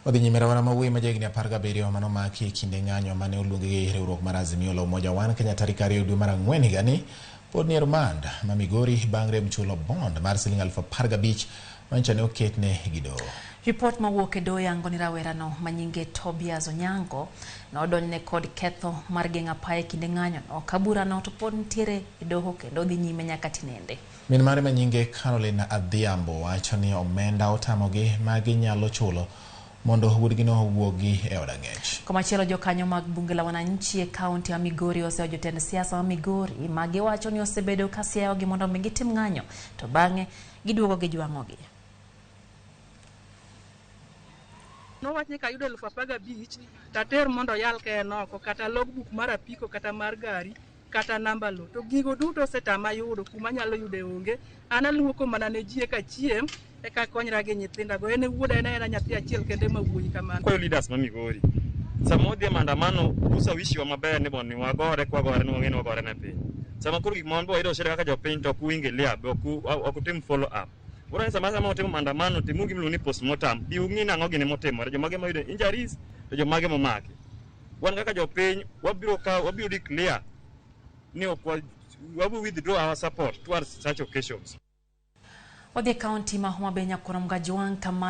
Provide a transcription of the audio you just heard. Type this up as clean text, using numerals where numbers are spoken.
Odhi nyime rawera ma wuoyi ma jahigni 17 manomaki e kinde ng'anyo mane oluongi gi riwruok mar Azimio la Umoja One Kenya tarik 2 dwe mar 4 higani pod nie remand ma Migori bang' rem chulo bond mar siling 15,000 manyocha ne oketne gi doho. Ripot mowuok e doho yango ni rawerano manyinge Tobias Onyango nodonjne kod ketho mar geng'o apaya e kinde ng'anyono ka burano to pod nitiere e doho kendo dhi nyime nyaka tinende. Min mare manyinge Caroline Adhiambo wacho ni omenda otamogi ma ginyalo chulo mondo wuodgino owuogi e od ang'ech. Komachielo jokanyo mag bunge la wananchi e kaunti ma Migori oseyo jotend siasa ma Migori ma giwacho ni osebedo ka siayogi mondo mi gitim ng'anyo to bang'e giduogo gijwang'ogi. Nowach ni kayudo 15,000 tater mondo oyal ka en oko kata logbook mar apiko kata mar gari kata namba lo to gigo duto osetama yudo kuma anyalo yude onge. An aluoko mana ne ji eka achiem eka akonyra gi nyithindago. En e wuoda en aena nyathi achiel kende ma wuoyi kamano. Kwayo leaders ma Migori sama wadhi e maandamano usawishiwa maber ni mondo wagore kwagore ni wang'e ni wagore ne piny. Sama koro gik ma wan be wayudo shida kaka jopiny to ok uingilia be ok utim follow up. Koro ni sama sama watimo maandamano timuru gima iluongo ni postmortem. Bi ung'i nang'o gini motimore, jomage moyudo injuries to jomage momaki. Wan kaka jopiny wabiro kawo wabiro declare ni ok wabiro withdraw our support towards such occasions. Wadhi e kaunti ma Homa Bay Nyakurom Gajwang' kama